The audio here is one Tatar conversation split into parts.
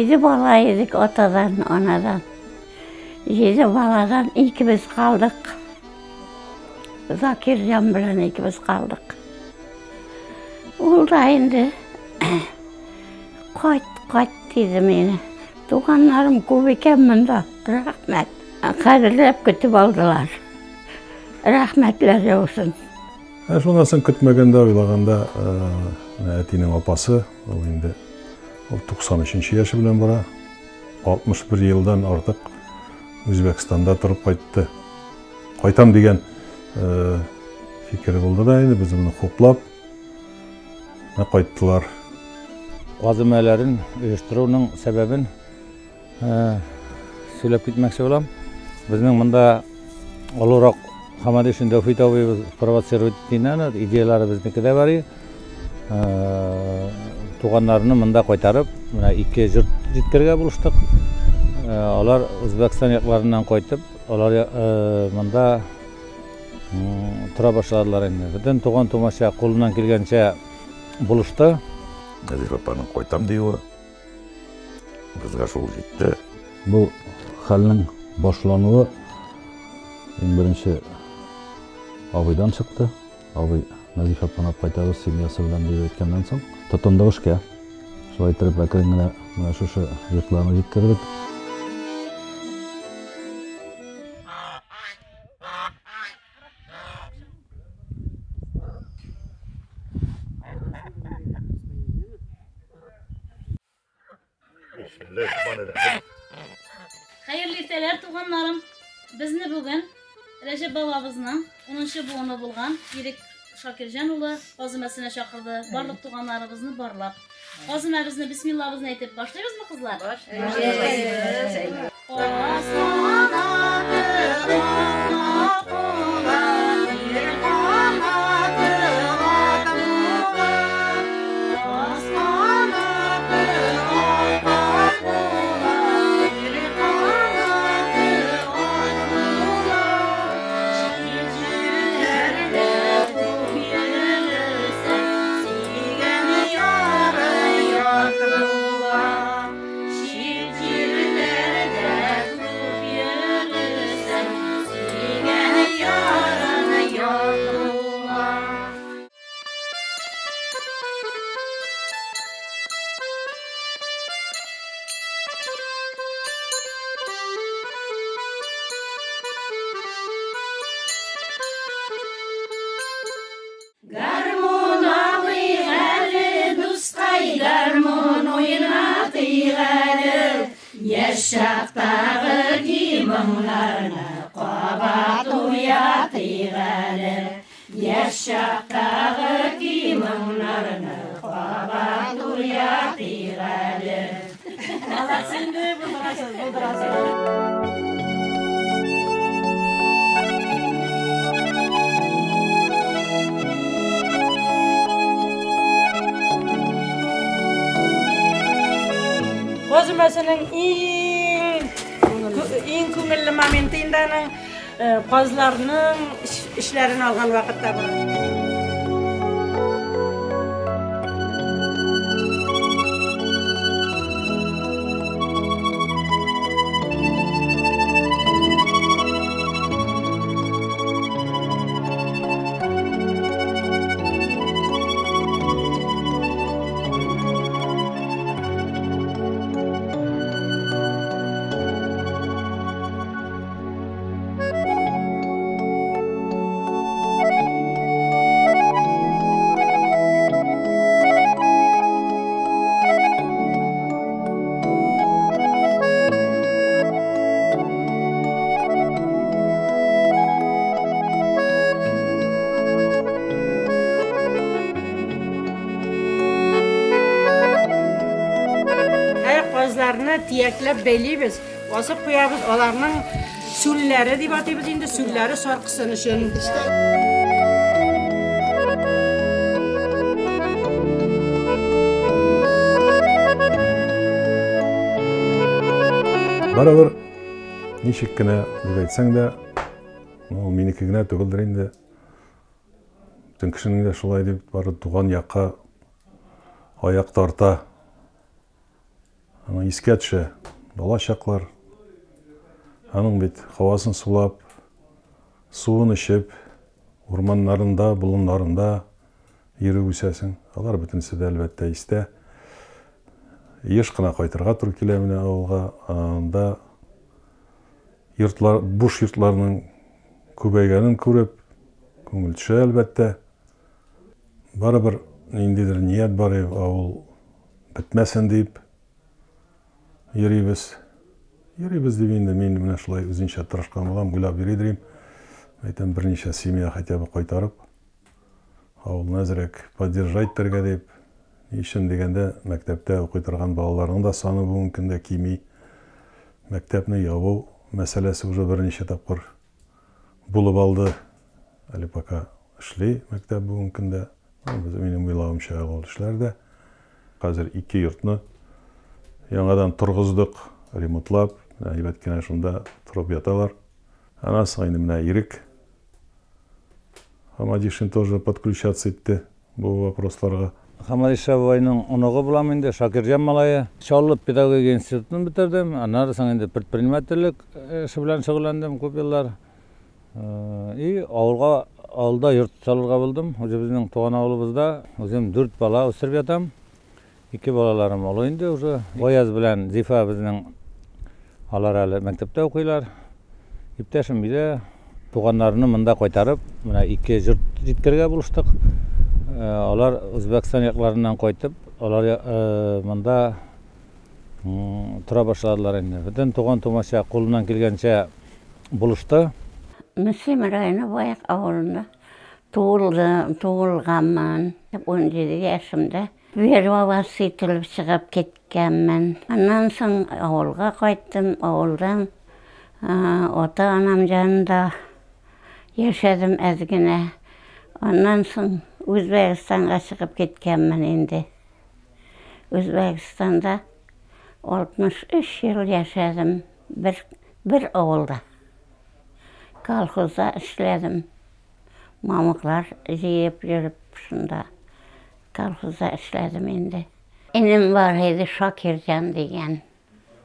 Җиде бала идек атадан, анадан. Җиде баладан икебез калдык. Закирҗан белән икебез калдык. Ул да инде кайт, кайт диде мине. Туганнарым күп икән монда. Рәхмәт. Кадерләп көтеп алдылар. Рәхмәтләр яусын. Ә шуннан соң көтмәгәндә уйлаганда, әтинең апасы, ул инде ул 93 яше белән бара. 61 елдан артык Үзбәкстанда торып кайтты. Кайтам дигән фикере булды да инде без моны хуплап кайттылар. Каз өмәләрен оештыруның сәбәбен сөйләп китмәкче булам. Безнең монда олырак Хамадишин Дәүфит абыебыз провоцировать итте, идеялары безнеке дә бар. Туганнарны монда кайтарып, менә ике җорт җиткерергә булыштык. Алар Үзбәкстан якларыннан кайтып, алар монда тора башладылар инде. Бөтен туган тумача кулыннан килгәнчә булышты. Нәзифә апаның кайтам диюе безгә шул җитте. Бу хәлнең башлануы иң беренче абыйдан чыкты. Абый Нәзифә апаны алып кайтабыз семьясы белән дип әйткәннән соң тотындык эшкә. Шулай иттереп әкрен генә менә шушы йортларны җиткердек. Хәерле иртәләр, туганнарым. Безне бүген Рәҗәп бабабызның 10 буыны булган Ирек Шакирҗан улы каз өмәсенә чакырды. Барлык туганнарыбызны барлап. Каз өмәбезне бисмиллабызны әйтеп башлыйбызмы, кызлар? Башлыйбыз. Каз канаты ак була, ир канаты ак була. Каз канаты ак була, ир канаты ак була. Чит җирләрдә күп йөрсәң, сөйгән ярың ят була. Чит җирләрдә күп йөрсәң, сөйгән ярың ят була. Гармун алыйк әле, дускай, гармун уйнатыйк әле. Яшь чактагы моңнарны кабат уятыйк әле. Яшь чактагы моңнарны кабат уятыйк әле. Молодцы инде, булдырасыз, булдырасыз. Каз өмәсенең иң иң күңелле моменты инде аның казларның эчләрен алган вакытта була. Һәр казларны тиякләп бәйлибез, асып куябыз, аларның сүлләре дип атыйбыз инде, сүлләре саркысын өчен. Барыбер ничек кенә дип әйтсәң дә, ул минеке генә түгелдер инде. Бөтен кешенең дә шулай дип бары туган якка аяк тарта. Аның искә төшә бала чаклар. Аның бит һавасын сулап, суын эчеп, урманнарында, болыннарында йөреп үсәсең. Алар бөтенесе дә, әлбәттә, истә. Еш кына кайтырга туры килә менә авылга. Анда йортлар, буш йортларның күбәйгәнен күреп, күңел төшә, әлбәттә. Барыбер ниндидер ният бар, авыл бетмәсен дип йөрибез. Йөрибез дип инде мин менә шулай үзенчә тырышкан булам, уйлап йөри дим. Әйтәм, берничә семья хотя бы кайтарып, авылны әзрәк поддержать итәргә дип. Ни өчен дигәндә, мәктәптә укый торган балаларның да саны бүгенге көндә кими. Мәктәпне ябу мәсьәләсе уже берничә тапкыр булып алды. Әле пока эшли мәктәп бүгенге көндә. Минем уйлавымча, ул эшләр дә. Хәзер ике йортны яңадан торгыздык, ремонтлап, әйбәт кенә шунда торып яталар. Аннан соң инде менә Ирек Хамадишин тоже подключаться итте бу вопросларга. Хамадиша бабайның оныгы булам инде, Шакирҗан малае. Чаллы педагогия институтын бетердем. Аннан соң инде предпринимательлек эше белән шөгыльләндем күп еллар. И авылга, авылда йорт салырга булдым. Үзебезнең туган авылыбызда үзем дүрт бала үстереп ятам. Ике балаларым олы инде уже. Гаяз белән Зифа безнең, алар әле мәктәптә укыйлар. Иптәшем өйдә. Туганнарны монда кайтарып, менә ике йорт җиткерергә булыштык. Алар Үзбәкстан якларыннан кайтып, алар монда тора башладылар инде. Бөтен туган тумача кулыннан килгәнчә булышты. Мөслим районы Баек авылында туылды, туылганмын. 17 яшемдә вербоваться ителеп чыгып киткәнмен. Аннан соң авылга кайттым. Авылдан ата-анам янында яшәдем әз генә. Аннан соң Үзбәкстанга чыгып киткәнмен инде. Үзбәкстанда 63 ел яшәдем бер авылда. Колхозда эшләдем. Мамыклар җыеп йөреп шунда колхозда эшләдем инде. Энем бар иде, Шакирҗан дигән.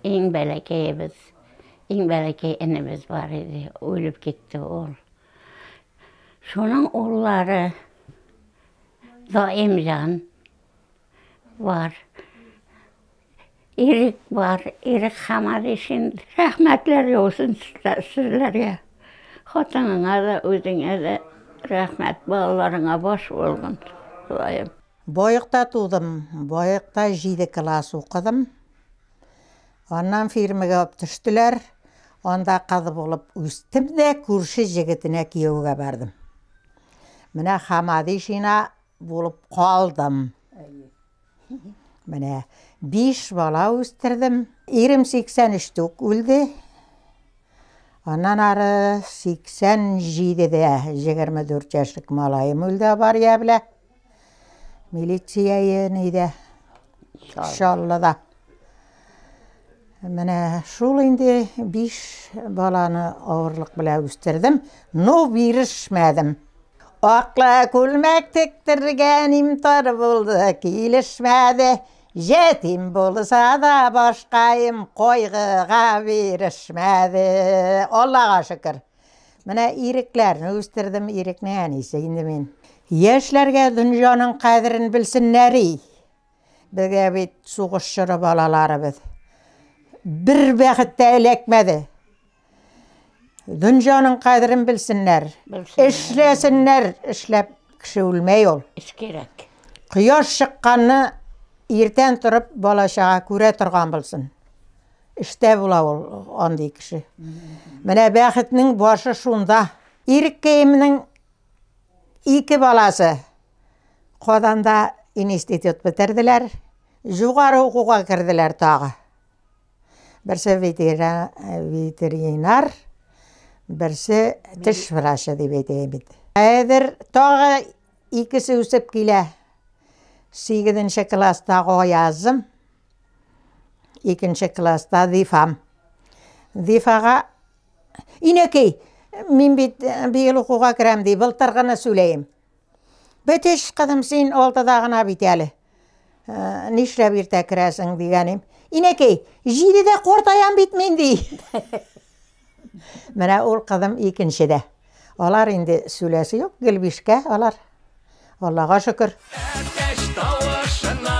Иң бәләкәебез, иң бәләкәй энебез бар иде. Үлеп китте ул. Шуның уллары Заимҗан бар. Ирек бар, Ирек Хамадишин. Рәхмәтләр яусын сезләргә. Хатыныңа да, үзеңә дә рәхмәт, балаларыңа баш булган. Ходаем. Баекта тудым, Баекта 7 класс укыдым. Аннан фирмага алып төштеләр. Анда кыз булып үстем дә күрше җегетенә кияүгә бардым. Менә Хамадишина булып калдым. Менә 5 бала үстердем. Ирем 83 үк үлде. Аннан ары 87-дә 24 яшьлек малаем үлде авария белән. Милиция нидә? Чаллыда. Менә шул инде 5 баланы авырлык белән үстердем, но бирешмәдем. Аклы күлмәк тектергәнем тар булды, килешмәде. Җәтим булса да башкаем кайгыга бирешмәде. Аллага шөкер. Менә ирекләрне үстердем, ирекнең әнисе инде мин. Яшьләргә дөньяның кадерен белсеннәр. Безгә бит сугыш чоры балаларыбыз. Бер бәхет тә эләкмәде. Дөньяның кадерен белсеннәр. Эшләсеннәр, эшләп кеше үлмәй ул. Эш кирәк. Кояш чыкканны иртән торып бала-чага күрә торган булсын. Эштә була ул андый кеше. Менә бәхетнең башы шунда. Иреккәемнең ике баласы Казанда институт бетерделәр, югары укуга керделәр тагы. Берсе ветеринар, берсе теш врачы дип әйтәем бит. Хәзер тагы икесе үсеп килә. 8 класста Гаязым, 2 класста Зифам. Зифага инәкәй, мин бит быел укуга керәм ди, былтыр гына сөйләем. Бетеш, кызым, син 6-да гына бит әле. Нишләп иртә керәсең дигәнем. Инәкәй, 7-дә картаям бит мин, ди. Менә ул кызым икенчедә. Алар инде сүләсе юк, гел бишкә алар. Аллага шөкер. Әтәч тавышына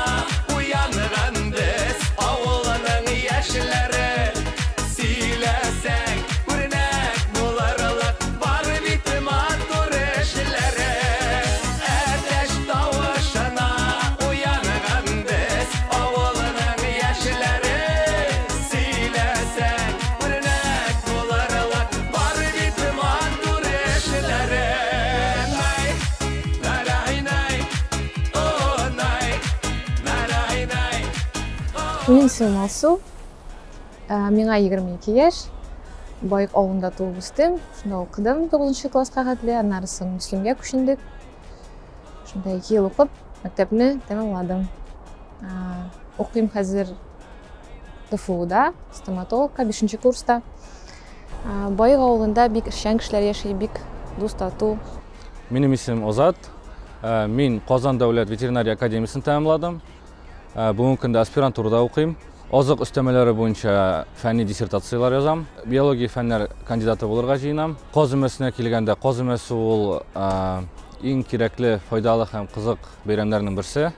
уянган без, авылның яшьләре. Сөйләсәң, үрнәк булырлык бар бит матур эшләре. Әтәч тавышына уянган без, авылның яшьләре. Сөйләсәң, үрнәк булырлык бар бит матур эшләре. Най, най, о, най, най, най. Минем исемем Алсу. Миңа 22 яшь. Баек авылында туып үстем. Шунда укыдым 9 класска хәтле. Аннары соң Мөслимгә күчендек. Шунда 2 ел укып, мәктәпне тәмамладым. Укыйм хәзер ДФУда, стоматологка, 5 курста. Баек авылында бик эшчән кешеләр яши, бик дус тату. Минем исемем Азат. Мин Казан дәүләт ветеринария академиясен тәмамладым. Бүгенге көндә аспирантурада укыйм. Азык өстәмәләре буенча фәнни диссертацияләр язам. Биология фәннәр кандидаты булырга җыенам. Каз өмәсенә килгәндә, каз өмәсе ул иң кирәкле, файдалы һәм кызык бәйрәмнәрнең берсе.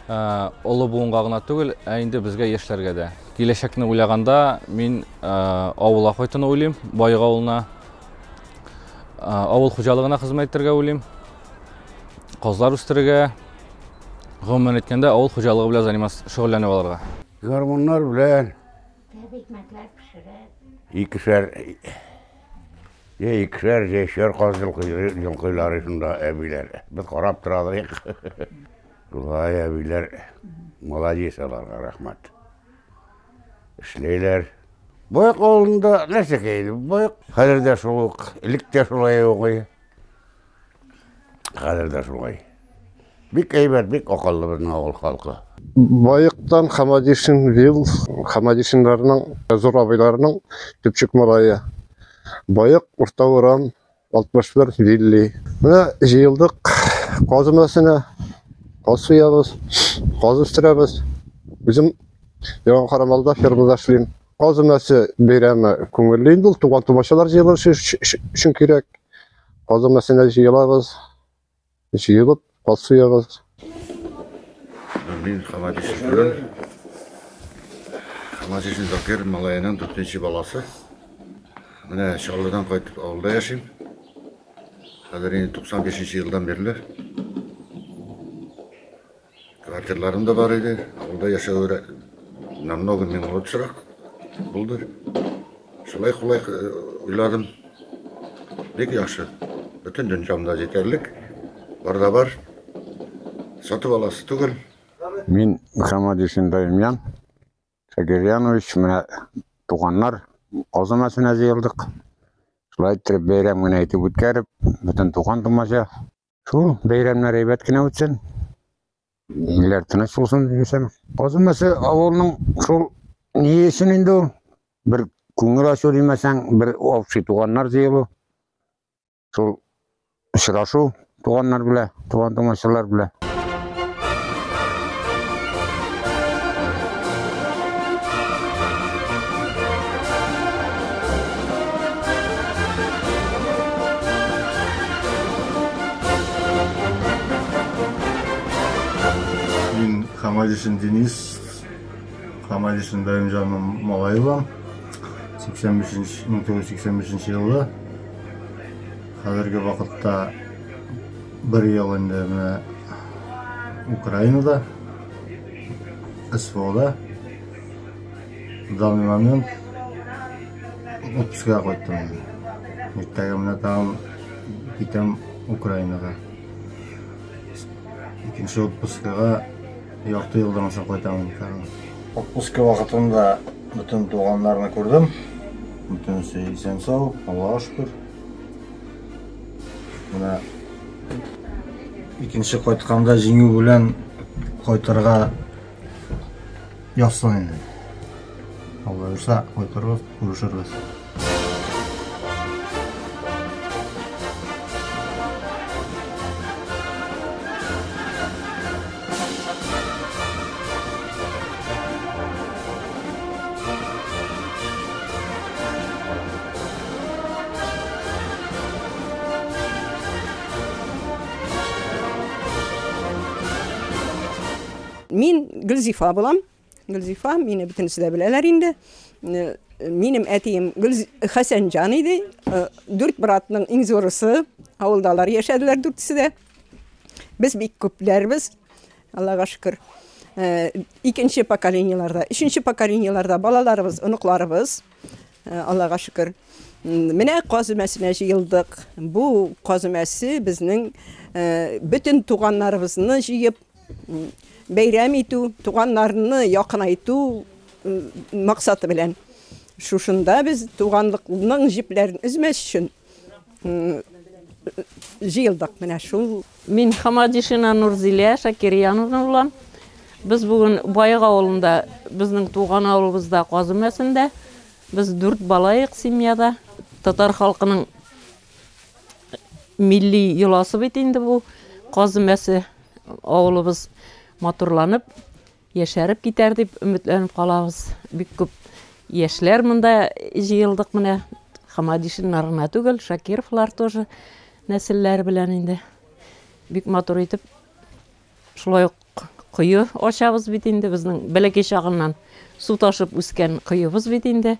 Олы буынга гына түгел, ә инде безгә яшьләргә дә. Киләчәкне уйлаганда мин авылга кайтуны уйлыйм, Баек авылына. Авыл хуҗалыгына хезмәт итәргә уйлыйм. Казлар үстерергә, гомумән әйткәндә, авыл хуҗалыгы белән заниматься, шөгыльләнеп алырга. Гармуннар белән икешәр, я икешәр, я өчәр каз йолкыйлар шунда әбиләр. Без карап торадык. Шулай әбиләр молодец, аларга рәхмәт. Эшләйләр. Баек авылында нәрсәкәй инде? Баек хәзер дә шул ук, элек тә шулай ук. Хәзер дә шулай. Бик әйбәт, бик акыллы безнең авыл халкы. Баектан Хамадишин Вил, Хамадишиннарның зур абыйларының төпчек малае. Баек Урта урам 61 Вилли. Менә җыелдык каз өмәсенә, каз суябыз, каз үстерәбез. Үзем Яңа Карамалда фермада эшлим. Каз өмәсе бәйрәме күңелле инде ул, туган тумачалар җыелышы өчен кирәк. Каз өмәсенә җыелабыз, җыелып каз суябыз. Мин Хамадишин түгел. Хамадишин Закир малаеның 4-нче баласы. Менә Чаллыдан кайтып авылда яшим. Хәзер инде 95 елдан бирле. Квартирларым да бар иде. Авылда яшәү намного миңа лучшерак булды. Шулай кулай уйладым. Бик яхшы. Бөтен дөньямда җитәрлек. Бар да бар. Сатып аласы түгел. Мин Хамадишин Даимян Шакирьянович, менә туганнар каз өмәсенә җыелдык. Шулай иттереп бәйрәм генә итеп үткәреп, бөтен туган тумача. Шул бәйрәмнәр әйбәт кенә үтсен. Илләр тыныч булсын дисәм. Каз өмәсе авылның шул ни өчен инде ул? Бер күңел ачу димәсәң, бер общий туганнар җыелу. Шул очрашу туганнар белән, туган тумачалар белән. Мин Хамадишин Денис, Хамадишин Даимҗанның малае булам. 1985 елда. Хәзерге вакытта бер ел инде менә Украинада, СВОда. В данный момент отпускага кайттым инде. Иртәгә менә тагын китәм Украинага. Икенче отпускага ярты елдан соң кайтам инде тагын. Отпуска вакытында бөтен туганнарны күрдем. Бөтенесе исән-сау, Аллага шөкер. Менә икенче кайтканда җиңү белән кайтырга язсын инде. Алла боерса, кайтырбыз, күрешербез. Мин Гөлзифа булам. Гөлзифа, мине бөтенесе дә беләләр инде. Минем әтием Хәсәнҗан иде. Дүрт братның иң зурысы. Авылда алар яшәделәр дүртесе дә. Без бик күпләрбез, Аллага шөкер. Икенче поколениеләрдә, өченче поколениеләрдә балаларыбыз, оныкларыбыз, Аллага шөкер. Менә каз өмәсенә җыелдык. Бу каз өмәсе безнең бөтен туганнарыбызны җыеп, бәйрәм итү, туганнарны якынайту максаты белән. Шушында без туганлыкның җепләрен өзмәс өчен җыелдык менә шул. Мин Хамадишина Нурзилә Шакирьяновна булам. Без бүген Баек авылында, безнең туган авылыбызда каз өмәсендә. Без дүрт балаек семьяда. Татар халкының милли йоласы бит инде бу каз өмәсе. Авылыбыз матурланып, яшәреп китәр дип өметләнеп калабыз. Бик күп яшьләр монда җыелдык менә. Хамадишиннар гына түгел, Шакировлар тоже нәселләре белән инде. Бик матур итеп шулай ук кое ачабыз бит инде безнең бәләкәй чагыннан су ташып үскән коебыз бит инде.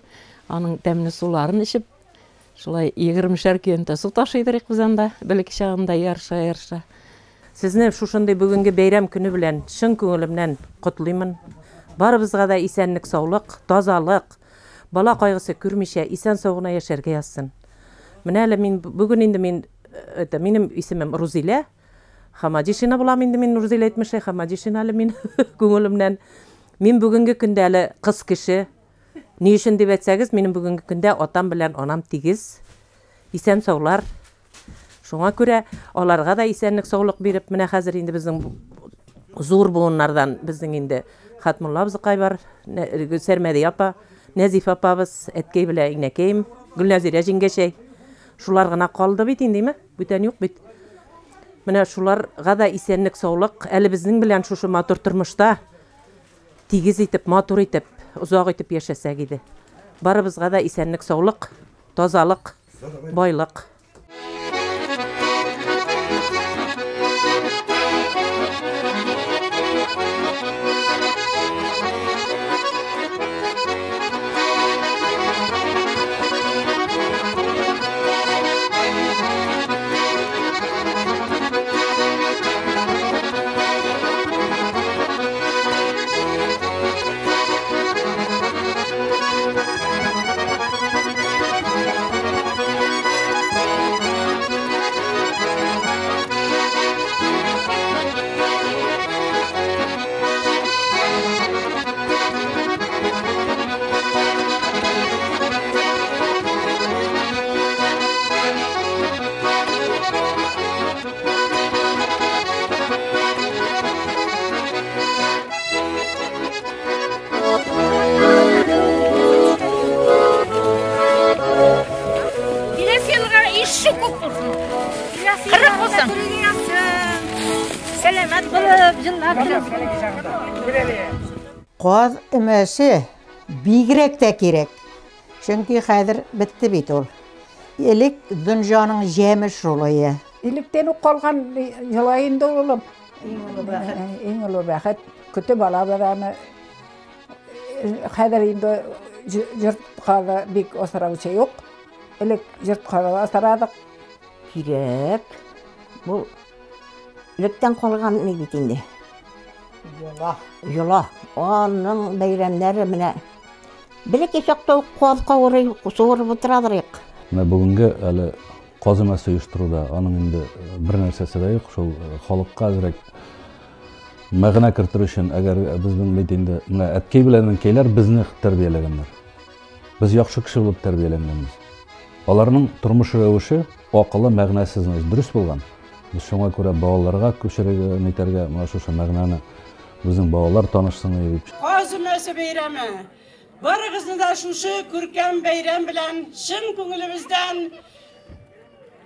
Аның тәмле суларын эчеп, шулай егермешәр көянтә су ташыйдыр без анда бәләкәй чагында ярыша-ярыша. Сезне шушындый бүгенге бәйрәм көне белән чын күңелемнән котлыймын. Барыбызга да исәнлек-саулык, тазалык, бала кайгысы күрмичә, исән-сау гына яшәргә язсын. Менә әле мин бүген инде мин это минем исемем Рузилә Хамадишина булам инде мин Рузилә әйтмешли Хамадишина әле мин күңелемнән. Мин бүгенге көндә әле кыз кеше. Ни өчен дип әйтсәгез, минем бүгенге көндә атам белән анам тигез. Исән-саулар. Шуңа күрә аларга да исәнлек-саулык биреп, менә хәзер инде безнең зур буыннардан безнең инде Хатмулла абзыкай бар, Сәрмәди апа, Нәзиф апабыз, әткәй белән инәкәем, Гөлнәзирә җиңгәчәй. Шулар гына калды бит инде, име? Бүтән юк бит. Менә шуларга да исәнлек-саулык, әле безнең белән шушы матур тормышта тигез итеп, матур итеп, озак итеп яшәсәк иде. Барыбызга да исәнлек-саулык, тазалык, байлык. Киләсе елга ише күп булсын. 40 булсын. Сәламәт булып, җыллар Каз өмәсе бигрәк тә кирәк. Чөнки хәзер бетте бит ул. Элек дөньяның җәме шул ие. Электән үк калган йола инде ул, улым. Иң олы бәхет. Көтеп алабыз аны. Хәзер инде йорт казы бик асраучы юк. Элек йорт казы асрадык. Кирәк. Бу электән калган ни бит инде. Йола. Йола. Аның бәйрәмнәре менә бәләкәй чакта ук каз кавырый, суырып утырадыр идек. Менә бүгенге әле каз өмәсе оештыруда аның инде бер нәрсәсе дә юк, шул халыкка әзрәк мәгънә кертер өчен, әгәр безнең бит инде менә әткәй белән әнкәйләр безне тәрбияләгәннәр. Без яхшы кеше булып тәрбияләнгәнбез. Аларның тормыш рәвеше, акылы, мәгънәсе дөрес булган. Без шуңа күрә балаларга күчерергә, нитәргә, менә шушы мәгънәне безнең балалар танышсын дип. Каз өмәсе бәйрәме. Барыгызны да шушы күркәм бәйрәм белән чын күңелебездән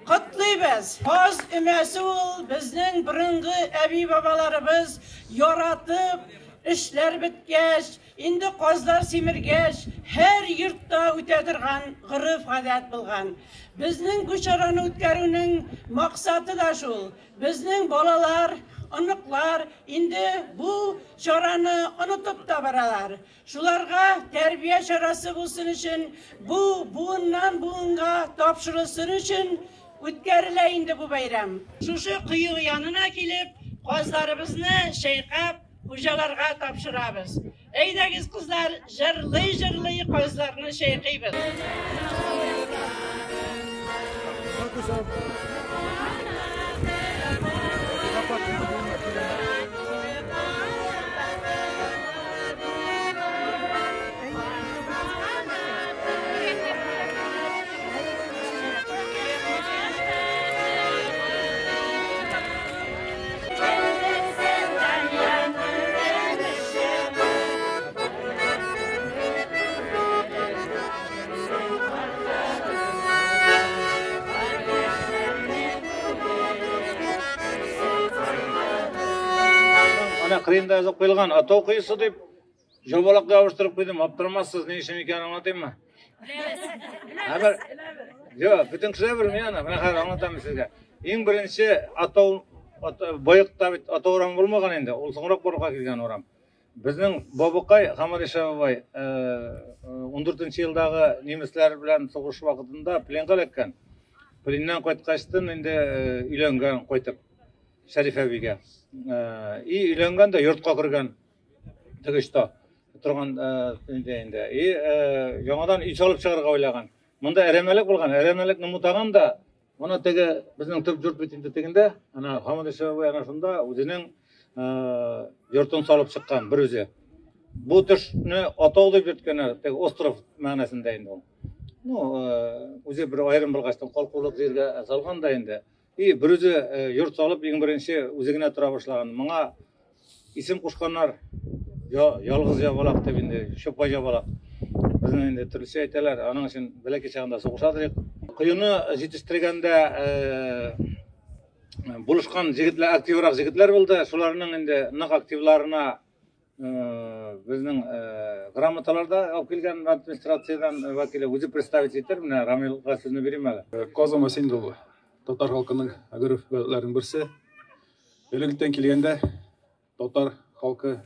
котлыйбыз. Каз өмәсе ул безнең борынгы әби-бабаларыбыз яратып, эшләр беткәч, инде казлар симергәч, һәр йортта үтә торган гореф-гадәт булган. Безнең бу чараны үткәрүнең максаты да шул. Безнең балалар, оныклар инде бу чараны онытып та баралар. Шуларга тәрбия чарасы булсын өчен, бу буыннан буынга тапшырылсын өчен үткәрелә инде бу бәйрәм. Шушы кое янына килеп, казларыбызны чайкап, хуҗаларга тапшырабыз. Әйдәгез, кызлар, җырлый-җырлый казларны чайкыйбыз. Ана кырыенда язып куелган атау коесы дип жобалакка ябыштырып куйдым. Аптырамассыз, ни өчен икәнен аңлатыйммы? Хәбәр. Юк, бөтен кеше белми аны. Менә хәзер аңлатам сезгә. Иң беренче атау Баекта бит атау урамы булмаган инде. Ул соңрак барлыкка килгән урам. Безнең бабыкай Хамадиша бабай 14 елдагы немецләр белән сугыш вакытында пленга эләккән. Пленнән кайткачтын инде өйләнгән кайтып Шәриф әбигә. И өйләнгән дә йортка кергән. Теге очта торган инде инде. И яңадан өй салып чыгарга уйлаган. Монда әрәмәлек булган. Әрәмәлекне мутаган да, моны теге безнең төп йорт бит инде тегендә. Ана Хамадиша бабай ана шунда үзенең йортын салып чыккан бер үзе. Бу төшне атау дип йөрткәннәр, теге остров мәгънәсендә инде ул. Ну, үзе бер аерым булгачтан калкулык җиргә салган да инде. И бер үзе йорт салып, иң беренче үзе генә тора башлаган. Моңа исем кушканнар, ялгыз ябалак дип инде, чопа ябалак. Безнең инде төрлечә әйтәләр, аның өчен бәләкәй чагында сугыша торыйк. Коены җитештергәндә булышкан җегетләр, активрак җегетләр булды. Шуларның инде нык активларына безнең грамоталар да алып килгән администрациядән вәкиле үзе представить итер. Менә Рамилгә сүзне бирим әле. Казан инде ул татар халкының гореф-гадәтләренең берсе. Электән килгәндә татар халкы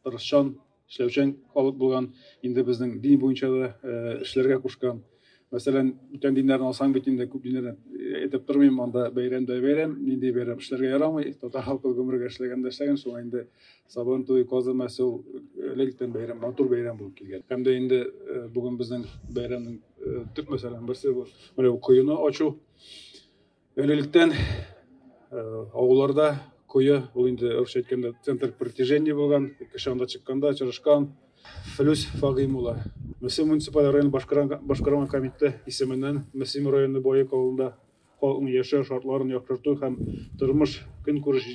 тырышчан, эшләүчән халык булган. Инде безнең дин буенча да эшләргә кушкан. Мәсәлән, бүтән диннәрне алсаң бит инде күп диннәрне әйтеп тормыйм, анда бәйрәм дә бәйрәм, нинди бәйрәм эшләргә ярамый. Татар халкы гомергә эшләгән дә эшләгән, шуңа инде Сабан туе, Каз өмәсе ул электән бәйрәм, матур бәйрәм булып килгән. Һәм дә инде бүген безнең бәйрәмнең төп мәсьәләнең берсе бу, менә бу коены ачу. Электән авылларда кое, ул инде русча әйткәндә центр притяжения булган, кеше анда чыкканда чырышкан. Флүс Фагыйм улы, Мөслим муниципаль район башкарма комитеты исеменнән Мөслим районы Баек авылында халыкның яшәү шартларын яхшырту һәм тормыш көнкүреш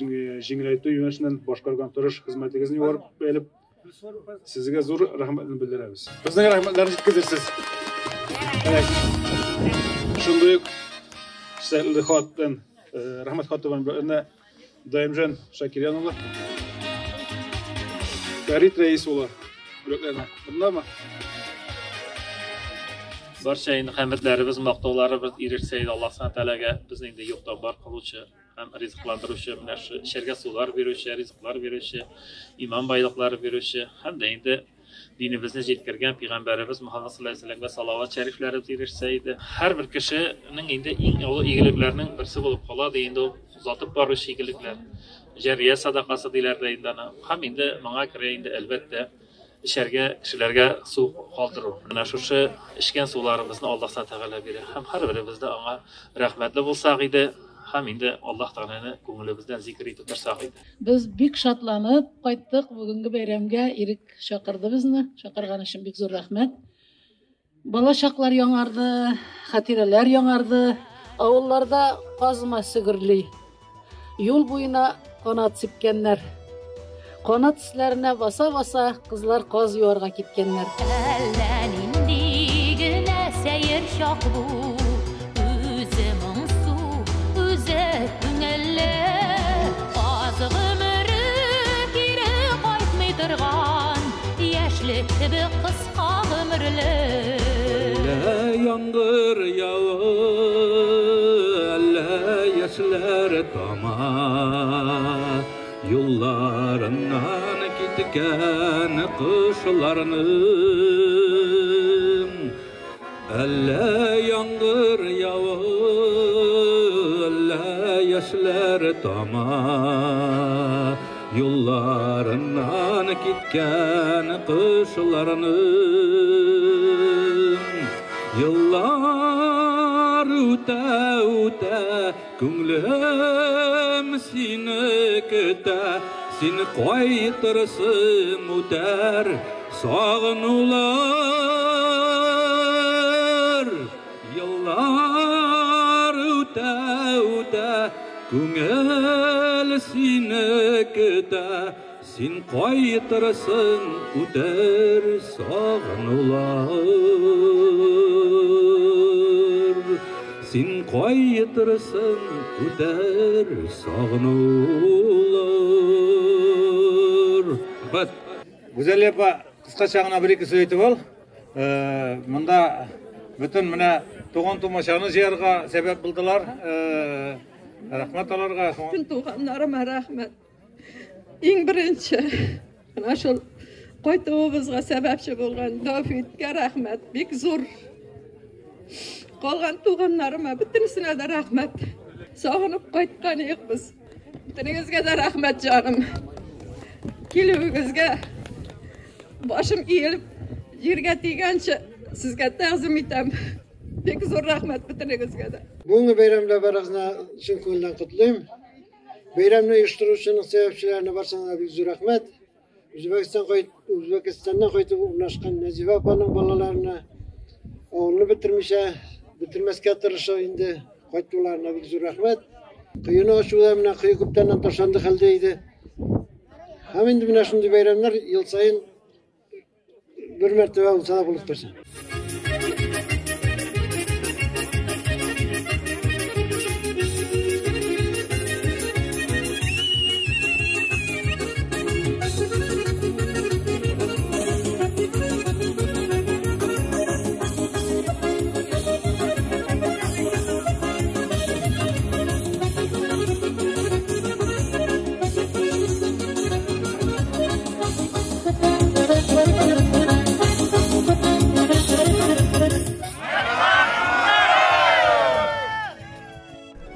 җиңеләйтү юнәлешеннән башкарган тырыш хезмәтегезне югары бәяләп, сезгә зур рәхмәтне белдерәбез. Безнең рәхмәтләрне җиткезерсез. Шундый ук сәлле хат белән, рәхмәт хаты белән Даимҗан Шакирян улы, Фәрит Рәис улы бүләкләнә. Бындамы? Барча инде хәмедләребез, мактауларыбыз ирешсә иде Аллаһ Субхану Тәгаләгә, безне инде юктан бар кылучы һәм ризыкландыручы, менә шу эчәргә сулар бирүче, ризыклар бирүче, иман байлыклары бирүче һәм дә инде динебезне җиткергән пәйгамбәребез Мухаммад саллаллаһу алейһи ва сәлләмгә салават шәрифләребез ирешсә иде. Һәрбер кешенең инде иң олы игелекләрнең берсе булып кала ди инде ул озатып баручы игелекләр. Җәрия садакасы диләр дә инде аны. Һәм инде моңа керә инде әлбәттә эчәргә кешеләргә су калдыру. Менә шушы эчкән суларыбызны Аллаһ Тәгалә бирә. Һәм һәрберебез дә аңа рәхмәтле булсак иде, һәм инде Аллаһ Тәгаләне күңелебездән зикер итеп торсак иде. Без бик шатланып кайттык бүгенге бәйрәмгә. Ирек чакырды безне. Чакырган өчен бик зур рәхмәт. Бала чаклар яңарды, хатирәләр яңарды. Авылларда казма сөгерли. Юл буена канат сипкәннәр. Канат өсләренә баса-баса кызлар каз юарга киткәннәр. Әллә нинди генә сәер чак бу, үзе моңсу, үзе күңелле. Аз гомере кире кайтмый торган, яшьлек кебек кыска гомерле. Әллә яңгыр ява, әллә яшьләр тама. Юлларыннан киткән кошларның. Әллә яңгыр ява, әллә яшьләр тама. Юлларыннан киткән кошларның. Еллар үтә, үтә, күңлем сине көтә. Син кайтырсың, үтәр сагынулар. Еллар үтә, үтә, күңел сине көтә. Син кайтырсың, үтәр сагынулар. Син кайтырсың, үтәр сагынулар. Рәхмәт. Гүзәлия апа, кыскача гына бер-ике сүз әйтеп ал. Монда бөтен менә туган-тумачаны җыярга сәбәп булдылар. Рәхмәт аларга. Бөтен туганнарыма рәхмәт. Иң беренче менә шул кайтуыбызга сәбәпче булган Дафиткә рәхмәт, бик зур. Калган туганнарыма бөтенесенә дә рәхмәт. Сагынып кайткан идек без. Бөтенегезгә дә рәхмәт, җаным. Килүегезгә башым иелеп җиргә тигәнче сезгә тәгъзим итәм. Бик зур рәхмәт бөтенегезгә дә. Бүгенге бәйрәмдә барыгызны чын күңелдән котлыйм. Бәйрәмне оештыручының сәбәпчеләренә барсына да бик зур рәхмәт. Үзбәкстан кайт, Үзбәкстаннан кайтып урнашкан Нәзифә апаның балаларына авылны бетермичә, бетермәскә тырыша инде кайтуларына бик зур рәхмәт. Коены ачуда менә кое күптәннән ташланды хәлдә иде. Һәм инде менә шундый бәйрәмнәр ел саен бер мәртәбә булса да булып торсын.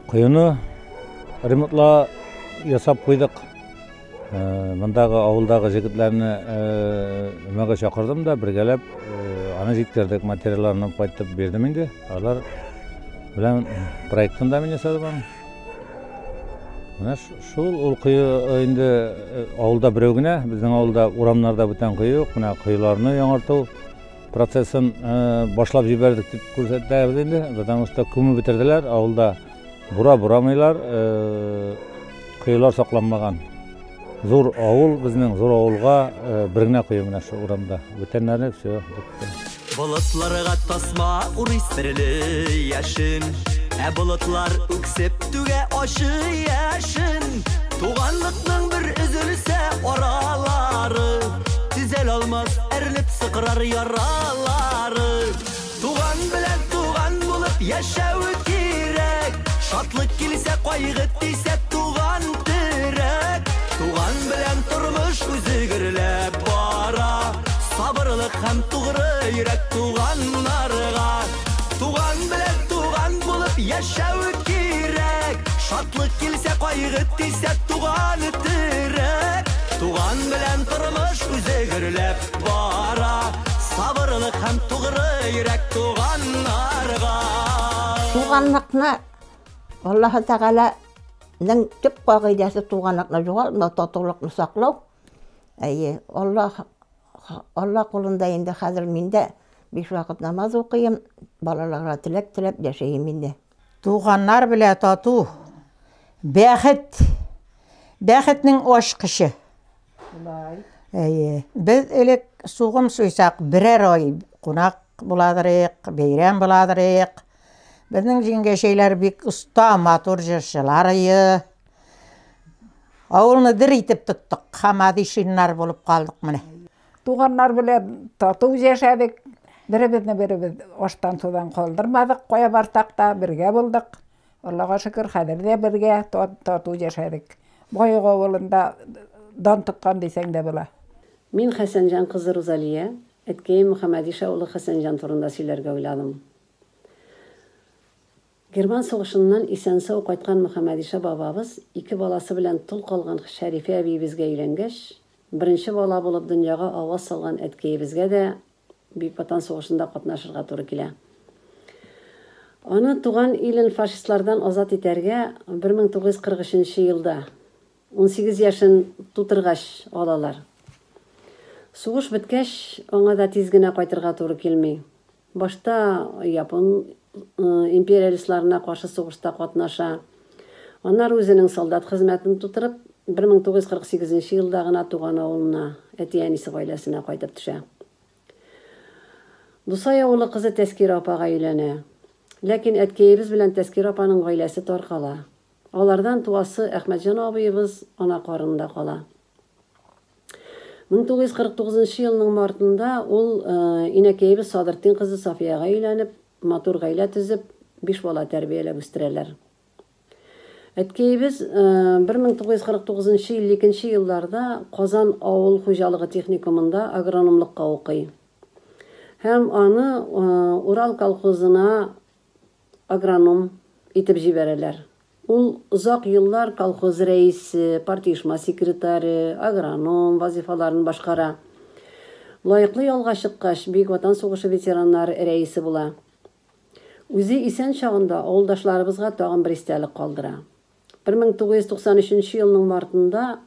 Коены ремонтла ясап куйдык. Мондагы авылдагы җегетләрне өмәгә чакырдым да, бергәләп аны җиткердек, материалларны кайтып бирдем инде. Алар белән проектын да мин ясадым аның. Менә шул ул кое инде авылда берәү генә, безнең авылда урамнарда бүтән кое юк. Менә коеларны яңарту процессын башлап җибәрдек дип күрсәтәбез инде, потому что күмеп бетерделәр, авылда бура бурамыйлар, коелар сакланмаган. Зур авыл, безнең зур авылга бер генә кое менә шу урамда. Бүтәннәре все бетте. Болытларга тасма урый серле яшен, ә болытлар үксеп түгә ачы яшен. Туганлыкның бер өзелсә аралары, төзәл алмас әрнеп сыкрар яралары. Туган белән туган булып яшәү кирәк, шатлык килсә кайгы тисә туган терәк. Туган белән тормыш үзе гөрләп бара, сабырлык һәм тугры йөрәк туганнарга. Туган белән туган булып яшәү кирәк, шатлык килсә кайгы тисә туган терәк. Туган белән тормыш үзе гөрләп бара, сабырлык һәм тугры йөрәк туганнарга. Туганлыкны Аллаһы Тәгаләнең төп кагыйдәсе туганлыкны югалтмау, татулыкны саклау. Әйе, Аллаһ кулында инде хәзер мин дә 5 вакыт намаз укыйм, балаларга теләк теләп яшәйм инде. Туганнар белән тату, бәхет, бәхетнең ачкычы. Әйе, без элек сугым суйсак, берәр ай кунак буладырык, бәйрәм буладырык. Безнең җиңгәчәйләр бик оста, матур җырчылар ие. Авылны дер итеп тоттык, хамадишиннар булып калдык менә. Туганнар белән тату яшәдек. Беребезне беребез аштан судан калдырмадык, кая барсак та бергә булдык. Аллага шөкер, хәзер дә бергә тату яшәдек. Баек авылында дан тоткан дисәң дә була. Мин Хәсәнҗан кызы Рузалия, әткәем Мөхәммәдиша улы Хәсәнҗан турында сөйләргә уйладым. Герман сугышыннан исән-сау кайткан Мөхәммәдиша бабабыз ике баласы белән тол калган Шәрифә әбиебезгә өйләнгәч, беренче бала булып дөньяга аваз салган әткәебезгә дә Бөек Ватан сугышында катнашырга туры килә. Аны туган илен фашистлардан азат итәргә 1943 елда, 18 яшен тутыргач алалар. Сугыш беткәч, аңа да тиз генә кайтырга туры килми. Башта япон империалистларына каршы сугышта катнаша. Аннары үзенең солдат хезмәтен тутырып, 1948 елда гына туган авылына, әти-әнисе гаиләсенә кайтып төшә. Дусай авылы кызы Тәскирә апага өйләнә. Ләкин әткәебез белән Тәскирә апаның гаиләсе таркала. Алардан туасы Әхмәтҗан абыебыз ана карынында кала. 1949 елның мартында ул инәкәебез Садыртдин кызы Сафиягә өйләнеп, матур гаилә төзеп, биш бала тәрбияләп үстерәләр. Әткәебез 1949-52 елларда Казан авыл хуҗалыгы техникумында агрономлыкка укый. Һәм аны Урал колхозына агроном итеп җибәрәләр. Ул озак еллар колхоз рәисе, партиешма секретаре, агроном вазифаларын башкара. Лаеклы ялга чыккач, Бөек Ватан сугышы ветераннары рәисе була. Үзе исән чагында авылдашларыбызга тагын бер истәлек калдыра. 1993 елның мартында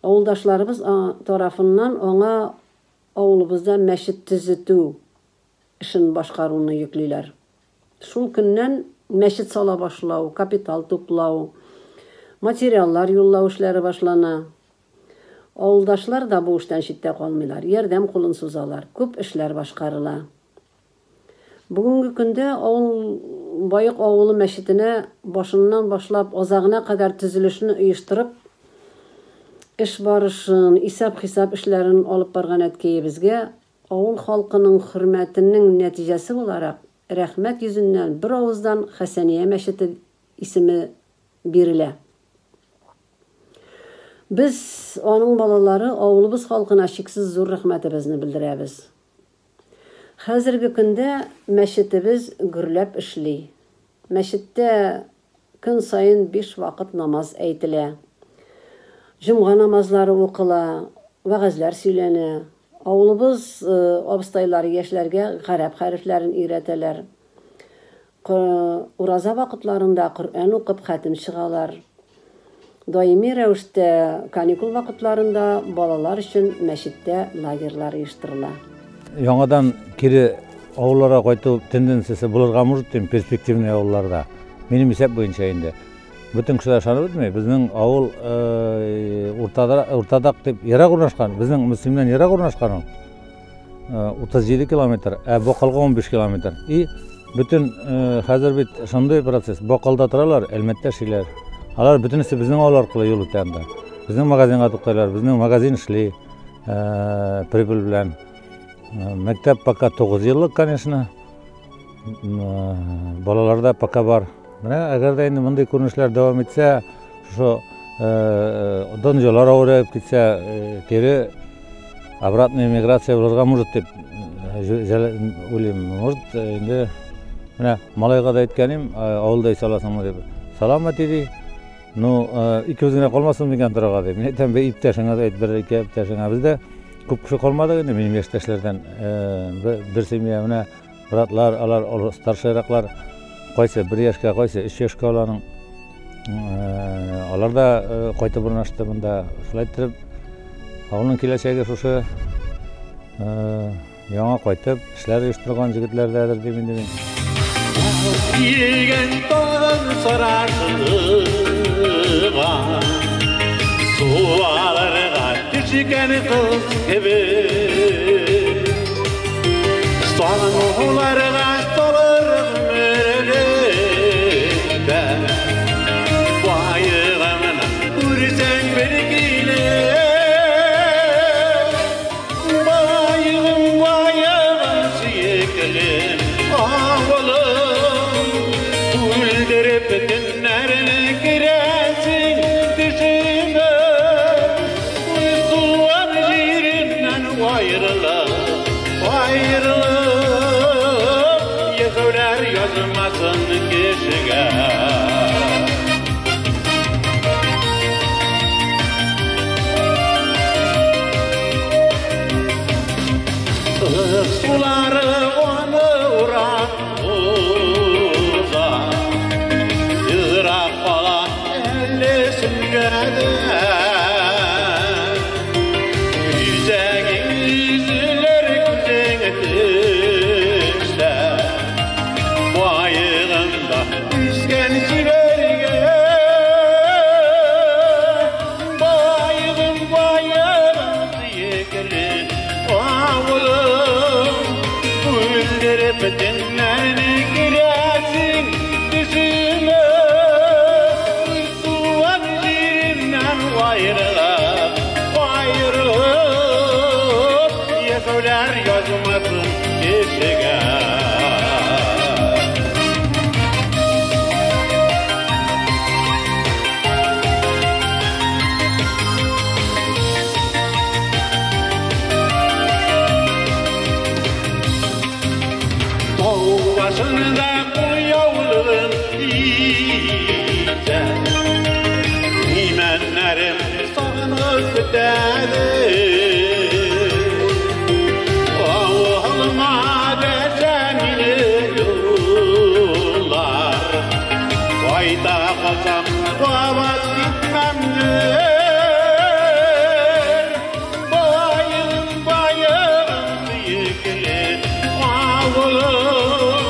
авылдашларыбыз тарафыннан аңа авылыбызда мәчет төзетү эшен башкаруны йөклиләр. Шул көннән мәчет сала башлау, капитал туплау, материаллар юллау эшләре башлана. Авылдашлар да бу эштән читтә калмыйлар, ярдәм кулын сузалар, күп эшләр башкарыла. Бүгенге көндә авыл Баек авылы мәчетенә башыннан башлап азагына кадәр төзелешне оештырып, эш барышын, исәп-хисап эшләрен алып барган әткәебезгә авыл халкының хөрмәтенең нәтиҗәсе буларак, рәхмәт йөзеннән бер авыздан Хәсәния мәчете исеме бирелә. Без, аның балалары, авылыбыз халкына чиксез зур рәхмәтебезне белдерәбез. Хәзерге көндә мәчетебез гөрләп эшли. Мәчеттә көн саен биш вакыт намаз әйтелә. Җомга намазлары укыла, вәгазьләр сөйләнә. Авылыбыз абыстайлары яшьләргә гарәп хәрефләрен өйрәтәләр. Ураза вакытларында Коръән укып хәтем чыгалар. Даими рәвештә каникул вакытларында балалар өчен мәчеттә лагерьлар оештырыла. Яңадан кире авылларга кайту тенденциясе булырга может дим, перспективный авылларда. Минем исәп буенча инде. Бөтен кеше дә ышанып бетми. Безнең авыл уртада, уртадак дип ерак урнашкан, безнең Мөслимнән ерак урнашкан ул. 37 километр, ә Бакалга 15 километр. И бөтен хәзер бит шундый процесс. Бакалда торалар, Әлмәттә эшлиләр. Алар бөтенесе безнең авыл аркылы юл үтә анда. Безнең магазинга туктайлар, безнең магазин эшли прибыль белән. Мәктәп пока 9 еллык, конечно. Балалар да пока бар. Менә әгәр дә инде мондый күренешләр дәвам итсә, шушы донжалар авыраеп китсә, кире обратная миграция булырга может дип уйлыйм. Может, инде менә малайга да әйткәнем, авылда исә аласыңмы дип. Салам әти ди. Ну, икебез генә калмасын микән торырга дип. Мин әйтәм, бер иптәшеңә дә әйт, бер ике иптәшеңә. Бездә күп кеше калмады инде минем яшьтәшләрдән. Бер семья менә братлар, алар старшийраклар, кайсы бер яшькә, кайсы өч яшькә аларның. Алар да кайтып урнашты монда. Шулай иттереп, авылның киләчәге шушы яңа кайтып, эшләр оештырган җегетләрдәдер дим инде мин. Килгән тагын сарашылган, су алырга төшкән кыз кебек, сагынуларга салыр гомерлектә, баегымны күрсәң бер килеп, баегым, баегым, сөеклем авылым, үлдереп төннәрне керәсең төшемә. Ayrılıp yasaular yazmasın kişiga. Suları onu uran uza, Yırak kala ellesin göden. Yüzeğin yüzüler gücün düşse, Bayığında üsken çilerge. Bayığın bayığın sıyıklı avulum, Güldürüp dinlerini giresin düşüme. Tuvan yerinden ayrılıp, ayrılıp Yasaular yazmasın kişiga. Tau başında kul yavlığın iyicə, Nimənlərim sağınıb bitədir. Avulıma bəzənini yollar, Qayda qalsam qabat gitməmdir. Bayım bayım sıyıklı avulum,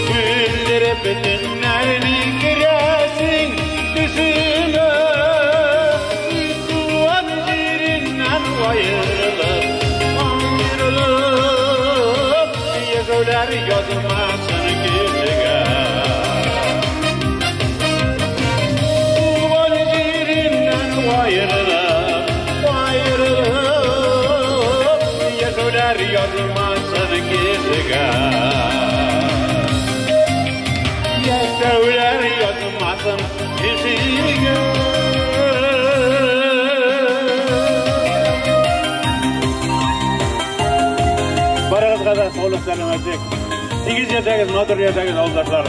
Güldürüp bütünlerini giresin düşüme. Tuvan yerinden ayrılıp, ayrılıp Yasaular yazmasın kişiga. Tuvan yerinden ayrılıp, ayrılıp Yasaular yazmasın kişiga. Yasaular yazmasın kişiga. Барыгызга да саулык, сәламәтлек. Тигез яшәгез, матур яшәгез, авылдашлар.